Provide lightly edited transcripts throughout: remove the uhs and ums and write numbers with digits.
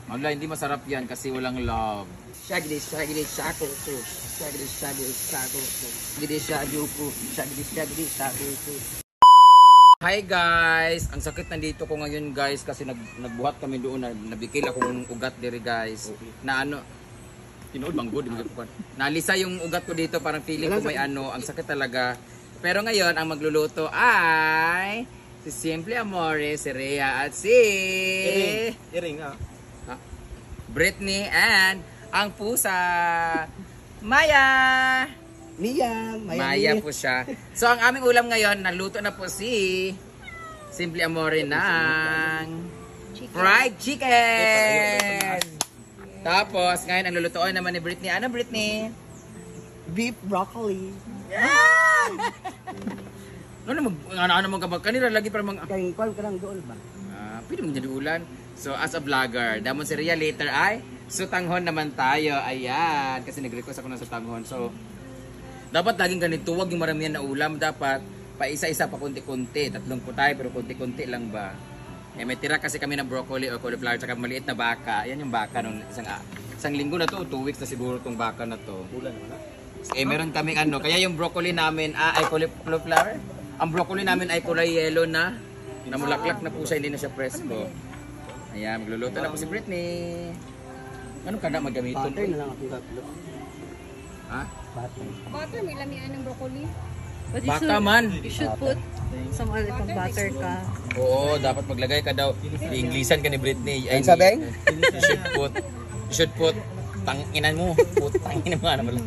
Wala, hindi masarap yan kasi walang love. Shaggedy, shaggedy, shackle ko. Shaggedy, shaggedy, shackle ko. Shaggedy, shaggedy ko. Shaggedy, shaggedy, shackle ko. Hi guys! Ang sakit nandito ko ngayon guys kasi nagbuhat kami doon na nabikil akong ugat diri guys. Na ano, tinuod bang good, nalisa yung ugat ko dito, parang feeling ko may ano, ang sakit talaga. Pero ngayon, ang magluluto ay si Simple Amore, si Rhea at si Iring, ah. Britney and ang pusa, Maya! Mia, Maya, Maya po siya. So ang aming ulam ngayon, naluto na po si Simple Amore ng fried chicken. Tapos ngayon ang lulutuan naman ni Britney. Ano, Britney? Beef broccoli. Ano mag ano ano mag kanila lagi para mag Kay kwan ka lang doon ba? Ah, pwede mo ulan. So as a vlogger, damon si Rhea later ay sutanghon naman tayo. Ayan, kasi nag-request ako ng sutanghon. So dapat laging ganito, wag yung maramihan na ulam. Dapat pa isa-isa pa konti-konti. Tatlong putay pero konti-konti lang ba. Eh, may tira kasi kami ng broccoli o cauliflower tsaka maliit na baka. Ayan yung baka nung isang linggo na to, 2 weeks na siguro tong baka na to. Ulan naman ah. Eh, meron kaming ano, kaya yung broccoli namin, ay cauliflower. Ang broccoli namin ay kulay yellow na. Namulaklak na po siya, hindi na siya presko. Ayan, magluluto na po si Britney. Anong kana magamiton? Butter na lang akong tatlo. Ha? Butter. Butter, may lamian ng broccoli. But you Baka should, man. you should put some other pang butter ka. Oo, dapat maglagay ka daw. Iinglisan ka ni Britney. Ay, Ang sabi? You should put, tanginan mo. Putang ina mo. Ano mo lang.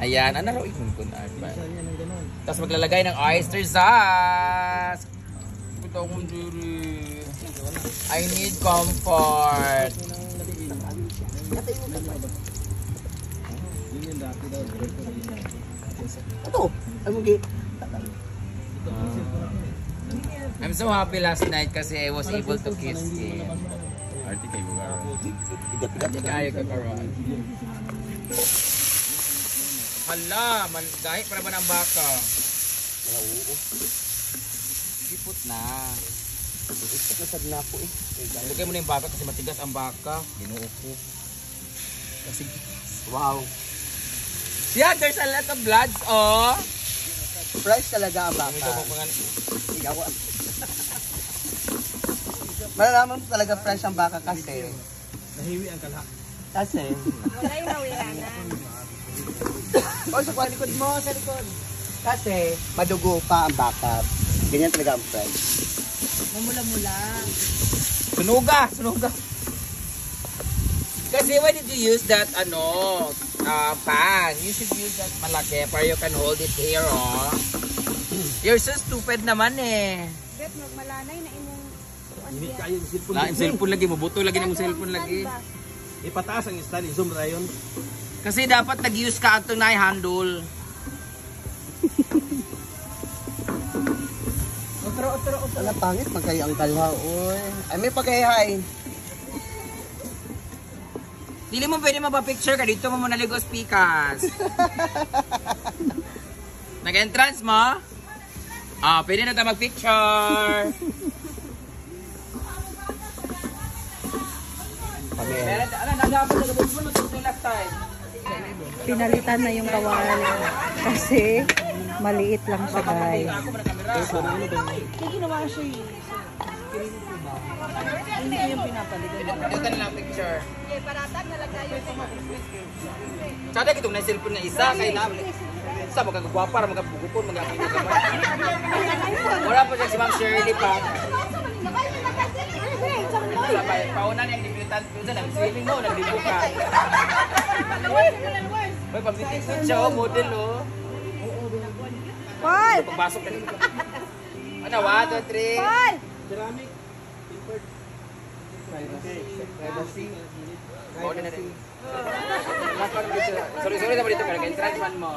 Ayan, ano raw ikon ko na. Tapos maglalagay ng oyster sauce. Ito akong diri. I need comfort. Ito. Ay mo gi. I'm so happy last night kasi I was able to kiss him. Arte kayo ba? Kayo ka karon. Hala, man, dahil para ba ng baka? Gipot na. Ito sad na ako eh. Lagay mo na yung baka kasi matigas ang baka. Ginoo ko. Kasi Wow. Yeah, there's a lot of bloods, oh. Fresh talaga ang Ito baka. mo pangan. Ikaw. Malalaman mo talaga fresh ang baka kasi. Nahiwi ang kalha. Kasi. Wala yung rawiranan. Oh, sa likod mo, sa likod. Kasi madugo pa ang baka. Ganyan talaga ang fresh. Mamula-mula. Sunuga, sunuga. Kasi why did you use that ano pan? You should use that malaki para you can hold it here, oh. You're so stupid naman eh. Bet, magmalanay na imong Hindi kayo ang cellphone. La, yung cellphone lagi, mabuto lagi ng cellphone lagi. Ipataas ang stand, i-zoom na yun. Kasi dapat nag-use ka atong na handle. Otro, otro, otro. Wala, pangit man kayo ang kalha, oy. Ay, may pagkayhay. Dili mo pwede mapapicture ka dito mo muna ligos pikas. Nag-entrance mo? Ah, pwede na tayo mag-picture. Meron, ano, nagapon na gabon mo last time. Pinalitan na yung kawali. Kasi maliit lang siya, guys. Ako mo na camera. Ginawa siya eh. Hindi ko yung pinapalitan. Dito na lang picture. Okay, paratag na lang tayo. Sada kitong na cellphone nga isa kay na. Sa magkagwapa ra magkabugupon magapin ka ba. Wala pa siya si Ma'am Shirley pa. Sa pa pauna niyang debutant minsan nag swimming mo nagdibo ka. Hoy, pambitin siya oh, model oh. Paul! Pagpasok ka dito. Ano, 1, 2, 3. Paul! Ceramic. Tempered. Privacy. Mauna na rin. Sorry, sorry naman dito ka. Nag-entrance man mo.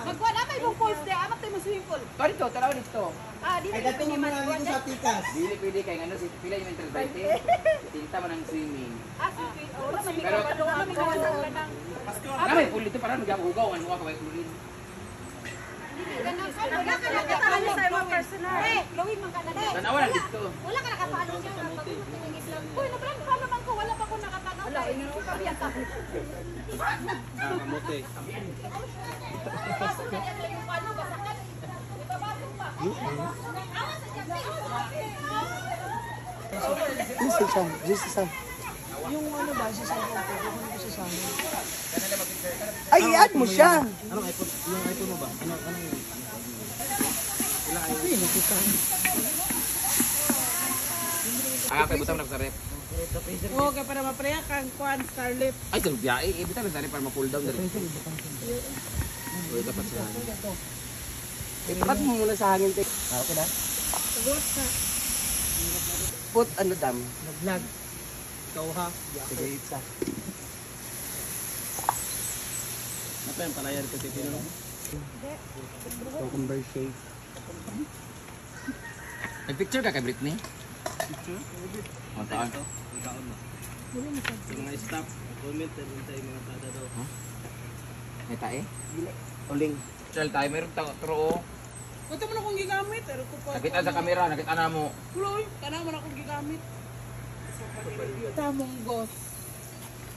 Magkuha na may mong pools de. Amak tayo mo swimming pool. To dito, tanaw dito. Ah, dito. Ay, dato mo na dito sa tikas. Dili pwede kay ngano si pila yung entrance 20. Tinta man ang swimming. Ah, swimming pool. Wala man Pero- wala man kawasan ka ng. Ano may pool dito para magahugaw ang mga kaway chlorine. Wala ka nakapalo sa imong personal. Eh, gawin man ka na. Tanawa lang dito. Wala ka nakapalo siya. Pag-tingin lang. Uy, nabrang palo man. Ah, kamote. This is siya. This is siya. Yung ano ba, si Sam ko, kukunin ko si Sam. Ay, i-add mo siya. Anong iPhone? Yung iPhone mo ba? Ano, anong yung... Ah, kay butang na sa rep. Okay, para mapreya kang Kwan Scarlett. Ay, sa biyahe. Eh, butang na sa rep para ma-cool down dali. Uy, dapat sa Itapat mo muna sa hangin. Ah, okay na? Put ano dam? Nag-vlog. Ikaw ha? Sige, isa. Ano yung palayan ko titino? Cucumber shake. Nag-picture ka kay Britney? Picture? Ang taon. Ang taon na. Sa mga staff, comment, and tayo mga tada daw. May tae? Uling. Chill tayo, meron tao, true. Ito mo na akong gigamit. Pero ko pa. Nakita sa camera, nakita na mo. Kuloy, kana mo na akong gigamit. Tamong gos.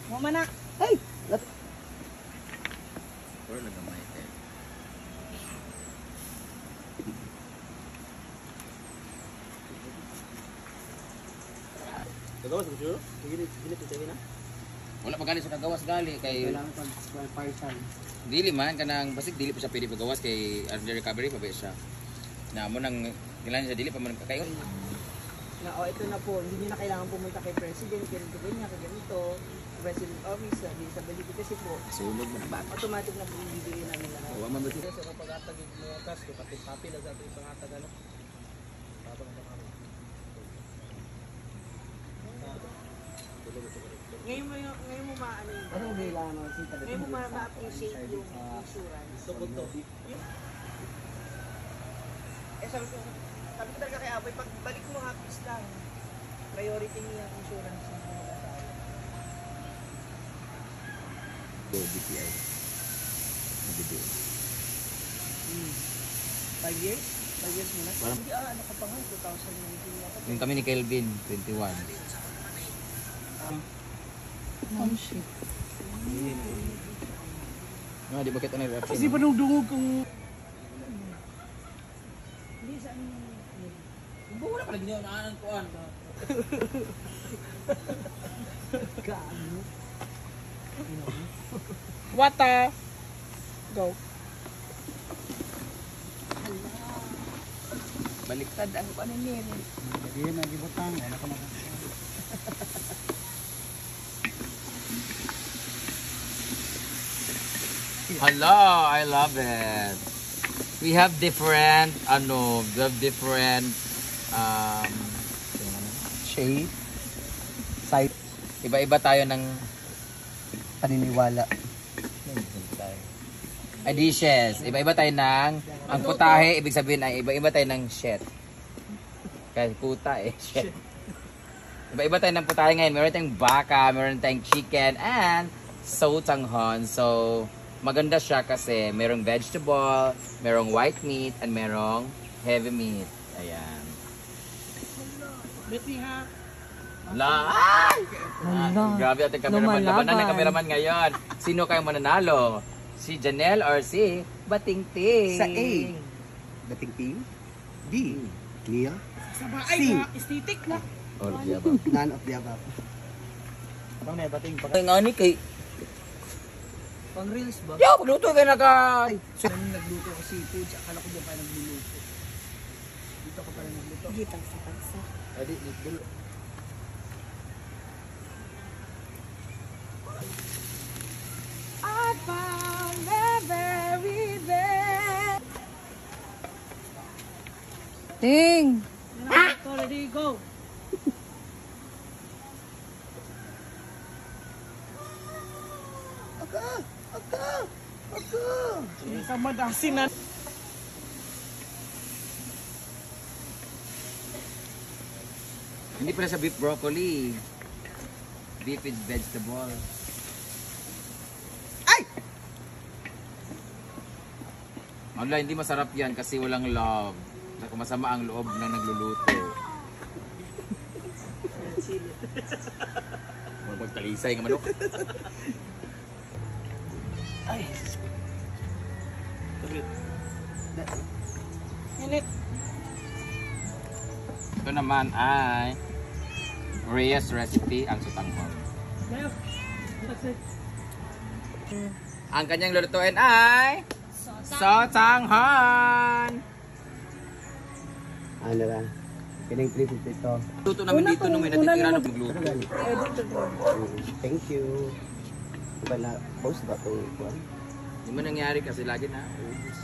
Mo manak. Ay! Pero nagamay tayo. Kagawas mo siguro? Ginit, ginit, ginit na? Wala pa gali sa kagawas gali kay Kailangan pag partial. dili man kanang basig dili pa siya pwede pagawas kay under recovery pa ba siya. Na mo nang kailangan siya dili pa man kay Na, oh, ito na po, hindi niyo na kailangan pumunta kay President, ganito, ganyan, kay ganito, President Office, sabi sa balik kasi po, sunog mo na ba? automatic na po ibibigay namin lahat. Wa man ba siya? Sa pag-atag yung mga cash, kay pati papel sa ating pangatag ano. Tapang ang pangatag. Ngayon mo maano yun. Ano kailangan mo? Ngayon mo ma-appreciate yung insurance. Ito po to. Eh, sabi ko talaga kay Aboy, pagbalik mo hapis lang, priority niya ang insurance ng mga asawa. Go BPI. BPI. 5 years? 5 years muna? Parang- Hindi, ah, ano ka pa nga, 2019 yata. Yung kami ni Kelvin, 21. Oh, shit. No, di ba kita na reaction? Kasi panugdungog kung Hindi, saan yung... Wala pa lagi niyo naanan kuan. Gaano? Wata. Go. Baliktad ang kuan ni. Hindi na gibutang. Wala ka na. Hello, I love it. We have different ano, we have different Shape. Size. iba-iba tayo ng Paniniwala. ay, dishes. Iba-iba tayo ng ang putahe, ibig sabihin ay iba-iba tayo ng shit. Kasi puta eh, shit. Iba-iba tayo ng putahe ngayon. Meron tayong baka, meron tayong chicken, and sotanghon. So, maganda siya kasi merong vegetable, merong white meat, and merong heavy meat. Ayan. Britney ha. La! Ay! Hala. Grabe ating cameraman. Labanan ng Lumalaban. cameraman ngayon. Sino kayong mananalo? Si Janelle or si Batingting? Sa A. Batingting. B. Clear. Sa ba ay C. mga aesthetic na. All of the above. None of the above. Pang na bating pa. Ay, nga ni kay... Pang reels ba? Yo, pagluto kayo naka... Nung nagluto ko seafoods, akala ko doon pa nagluluto. Dito ko pala nagluto. Gitang sa tagsa. Adi, dulo. I found the very best. Ting! Ready, go. Aga! Aga! Aga! Sa madasi na. Hindi pala sa beef broccoli. Beef is vegetable. Ay! Wala, hindi masarap yan kasi walang love. Saka masama ang loob ng nagluluto. Talisay nga manok. Ay. Init. Ito naman ay Rhea's recipe, ang sotanghon. Ang kanyang lulutuin ay sotanghon. Ano na? Kining 350 ito. Luto namin dito nung may natitira na magluto. Thank you. Diba na, post ba itong kuwan? Hindi mo nangyari kasi lagi na ubus.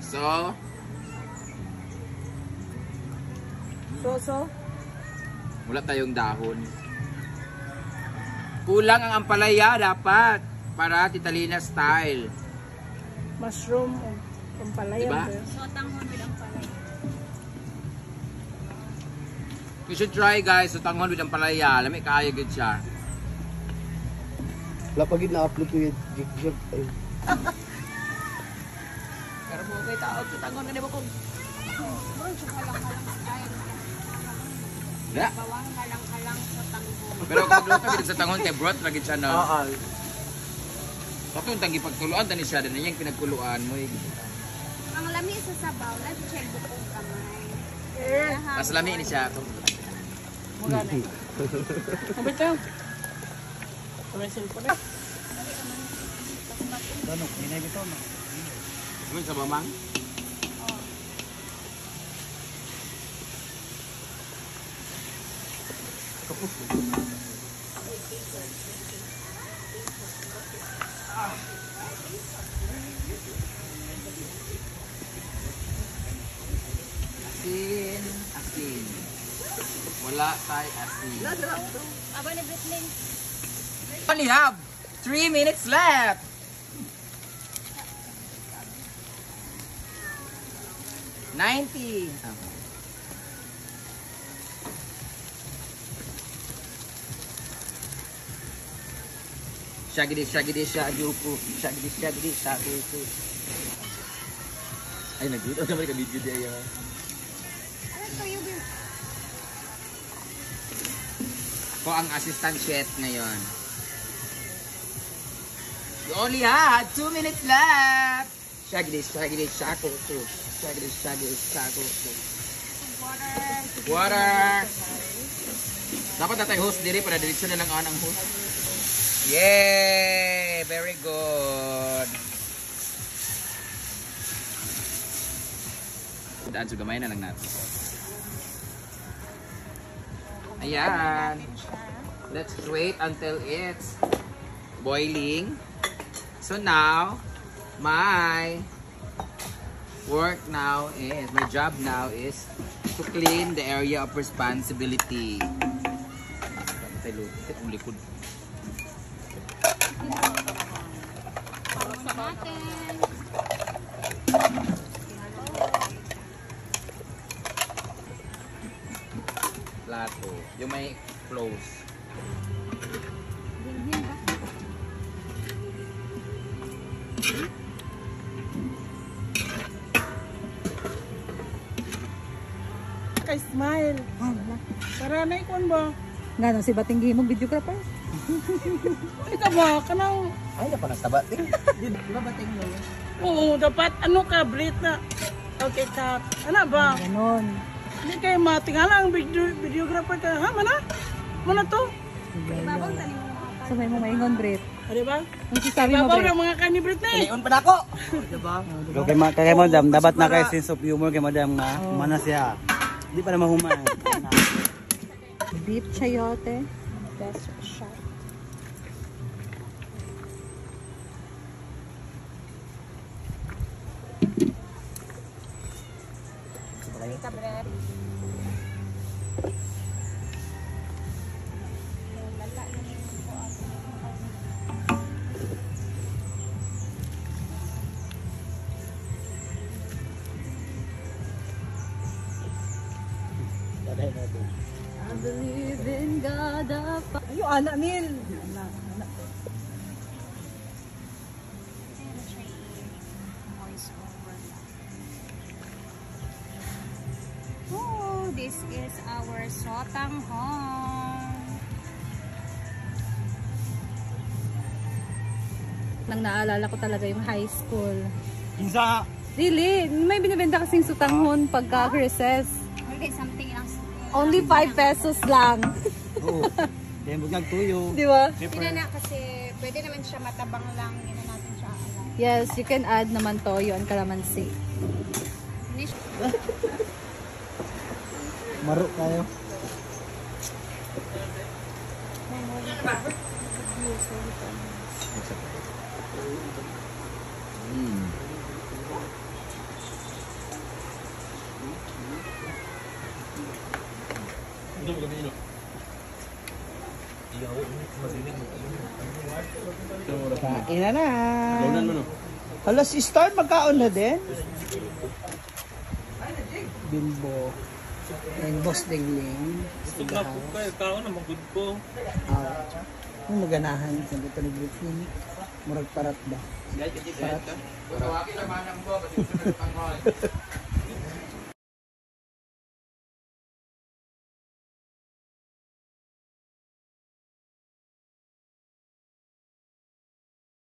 So, So, wala tayong dahon. Kulang ang ampalaya dapat para Titalina style. Mushroom o pampalaya. Diba? Sotanghon with ampalaya. You should try guys, sotanghon with ampalaya. Lami kaya gud siya. Wala pa gid na-upload ko yung jig-jig. Ay, Pero mo kay tao sotanghon kani mo kung. Wala. Bawang halang-halang sotanghon. Pero kung luto gid sa tanghon kay broth lagi siya no. Oo. Katong tangi pagtuluan tani siya din yang pinagkuluan mo. Eh. Ang lami sa sabaw, lagi siya bukong kamay. Mas lami ni siya. Abit tayo. May cellphone eh. Ano sa mamang? Asin, asin. Wala tayo asin. Aba ni Britney. Only have 3 minutes left. 90. Shaggy shaggy shaguku shaggy shaggy shaguku. Ay, nag-video naman ka video di ayo. Ano to yung Ako ang assistant chef ngayon. You only had 2 minutes left. Shaggy shaggy shaguku shaggy shaggy shaguku. water? Water. Dapat natay host diri para diretso na lang ang host. Yay! Very good. Daan so gamay na lang natin. Ayan. Let's wait until it's boiling. So now, my work now is, my job now is to clean the area of responsibility. Ang likod. Natin. Plato. Yung may close. Dinhin ba? Kay smile. Para na ikon ba? Ngano si Batinggi mo videographer? Ikaw ba? Kanang Ay, na pa nagtaba. Di ba bating mo? Oo, dapat ano ka, Brit na. Okay, cut. Ano ba? Ganon. Hindi kayo matingala ang videographer ka. Ha, mana? Mana to? So may mo maingon, Brit. O, diba? Ang sasabi mo, Babaw Brit? ng mga kani, Brit na eh. Iyon pa na ako. Diba? Kay madam, dapat na kay sense of humor kay madam nga. Humana siya. Di pa na mahuman. Beef chayote. Best shot. I believe in God the Father. Ayo, anak nil. Oh, this is our sotanghon. Nang naalala ko talaga yung high school. Kinsa? Dili, may binibenta kasing sutanghon pagka recess. Okay, something lang. Only 5 pesos lang. Oo. Kaya bugag tuyo. Di ba? Pinana kasi pwede naman siya matabang lang. Hindi na natin siya ano. Yes, you can add naman toyo and calamansi. Maro kayo. Kain na na. Hala, si Star magkaon na din. Bimbo. And Boss Dingling. Gusto na po kayo, tao na magud ko. Ah, yung maganahan sa dito ni Griffin. Murag parat ba? Tawagin naman ang bo kasi gusto na sutanghon.